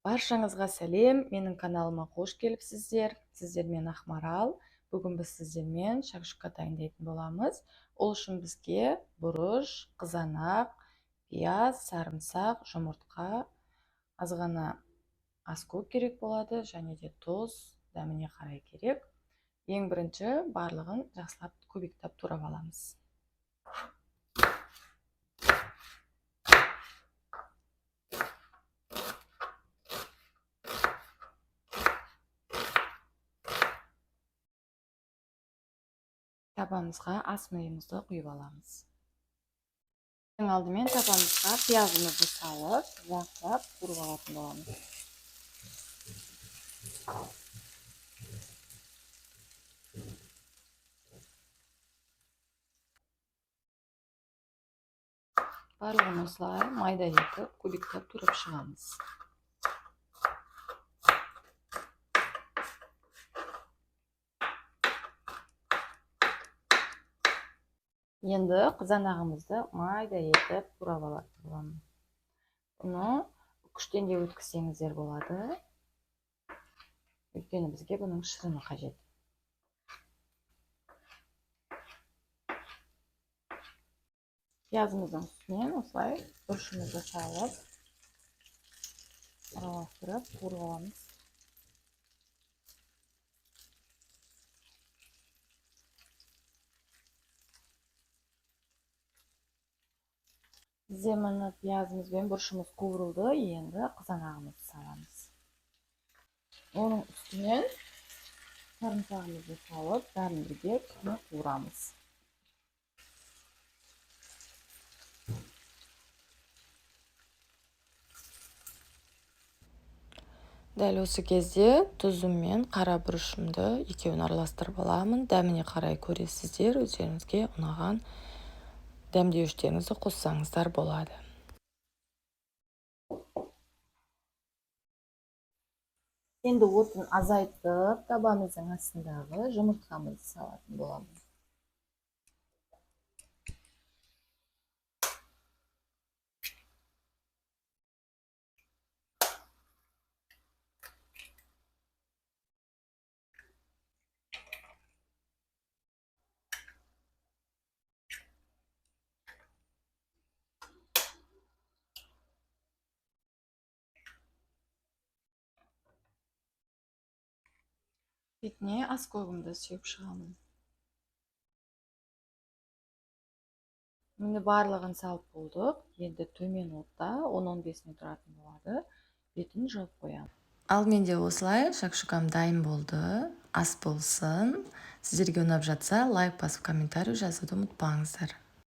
Баршаңызға сәлем, менің каналыма қош келіпсіздер. Сіздермен Ақмарал. Бүгін біз сіздермен шакшука дайындайтын боламыз. Ол үшін бізге бұрыш, қызанақ, пияз, сарымсақ, жұмыртқа, аз ғана аскөк керек болады, және де тұз, дәміне қарай керек. Ең бірінші барлығын жақсылап кубиктап турап аламыз. Табамызға ас майымызды құйып аламыз. Ең алдымен табамызға пиязымызды салып, жақсылап қуырып алатын боламыз. Барлығын осылай майда етіп, кубиктап турап шығамыз. Енді қызанағымызды майда етіп турап алатын боламын. Бұны күштен де өткізсеңіздер болады. Өйткені бізге бұның шырыны қажет. Пиязымыздың үстінен осылай бұрышымызды салып, араластырып қуырып аламыз. Бізде міне пиязымыз бен бұрышымыз қуырылды, енді қызанағымызды саламыз. Оның үстінен сарымсағымызды салып, бәрін бірге кішкене қуырамыз. Дәл осы кезде тұзым мен қара бұрышымды екеуін араластырып аламын. Дәміне қарай көресіздер, өздеріңізге ұнаған дәмдеуіштеріңізді қоссаңыздар болады. Енді отын азайтып, табамыздың астындағы жұмыртқамызды салатын боламыз. Бетіне аскөгімді сеуіп шығамын. Міне барлығын салып болдық. Енді төмен отта 10-15 минут тұратын болады. Бетін жауып қоямын. Ал менде осылай шакшукам дайын болды. Ас болсын. Сіздерге ұнап жатса, лайк басып, комментарий жазуды ұмытпаңыздар.